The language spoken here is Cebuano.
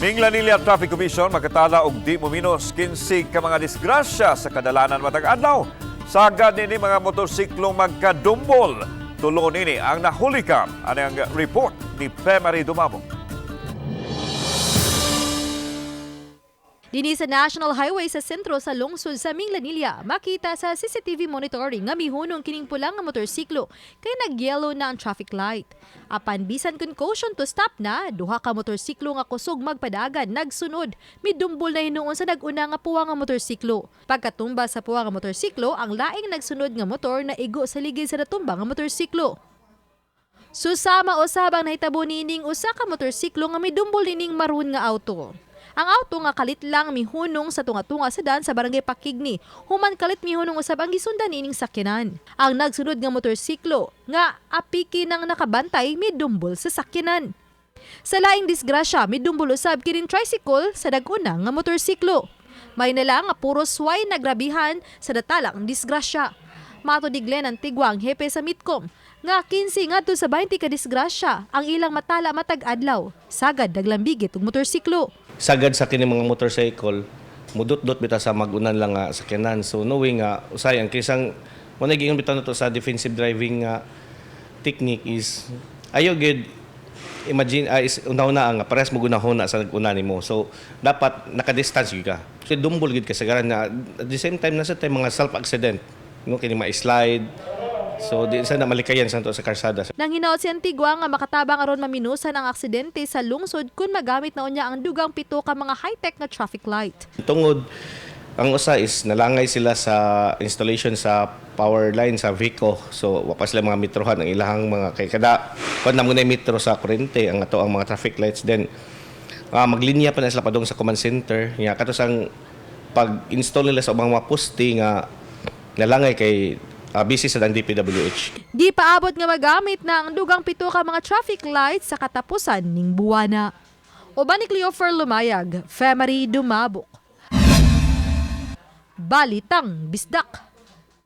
Minglanilla Traffic Commission makatala og di mominos 15 ka mga disgrasya sa kadalanan matag adlaw. Sagad nini mga motorsiklong magkadumbol. Tulo nini ang nahulikam. Ani ang report ni Pemary Dumabok. Dini sa National Highway sa sentro sa lungsod sa Minglanilla, makita sa CCTV monitoring nga mihunong kining pula nga motorsiklo kay nag-yellow na ang traffic light. Apan bisan kun caution to stop na, duha ka motorsiklo nga kusog magpadagan nagsunod, midumbol na hinuon sa nag-una nga puwa nga motorsiklo. Pagkatumba sa puwa nga motorsiklo, ang laing nagsunod nga motor na igo sa ligid sa natumba nga motorsiklo. Susama usab ang nahitabo niining usa ka motorsiklo nga midumbol nining maroon nga auto. Ang auto nga kalit lang mihunong sa tunga-tunga sa daan sa barangay Pakigni. Human kalit mihunong usab ang gisundan niining sakyanan. Ang nagsunod nga motorsiklo nga apiki nang nakabantay midumbol sa sakyanan. Sa laing disgrasya, midumbol usab kining tricycle sa nag-una nga motorsiklo. May nala nga puro sway nagrabihan sa natalang disgrasya. Matod ni Glenn Antigua, ang hepe sa Mitcom, nga 15 ngadto sa 20 ka disgrasya ang ilang matala matag adlaw. Sagad naglambigit og motorsiklo. Sagad sa kini mga motorcycle, mudot-dot bitaw sa magunan lang nga sakyanan. So knowing nga usay ang kisang mo na giingon bitaw nato sa defensive driving nga technique is ayo gid imagine is una-una nga parehas mo gunahuna sa nag-una nimo. So dapat naka-distance gyud ka. So dumbol gyud ka sagaran na at the same time nasa tay mga self accident, no, kini ma-slide. So di sa na malikayan sa sa karsada. Nang hinaot si Antigua nga makatabang aron maminusan ang aksidente sa lungsod kung magamit na unya ang dugang pito ka mga high-tech nga traffic light. Tungod ang usa is nalangay sila sa installation sa power line sa VECO. So wa pa sila mga metrohan ang ilahang mga kay kada kuan na mo na metro sa kuryente ang ato ang mga traffic lights, then maglinya pa na sila padung sa command center. Nya kato sang pag-install nila sa ubang mga poste nga nalangay kay busy sa ang DPWH. Di paabot nga magamit na ang dugang pito ka mga traffic lights sa katapusan ning buwana. Uban ni Cleofer Lumayag, Femery Dumabok. Balitang Bisdak.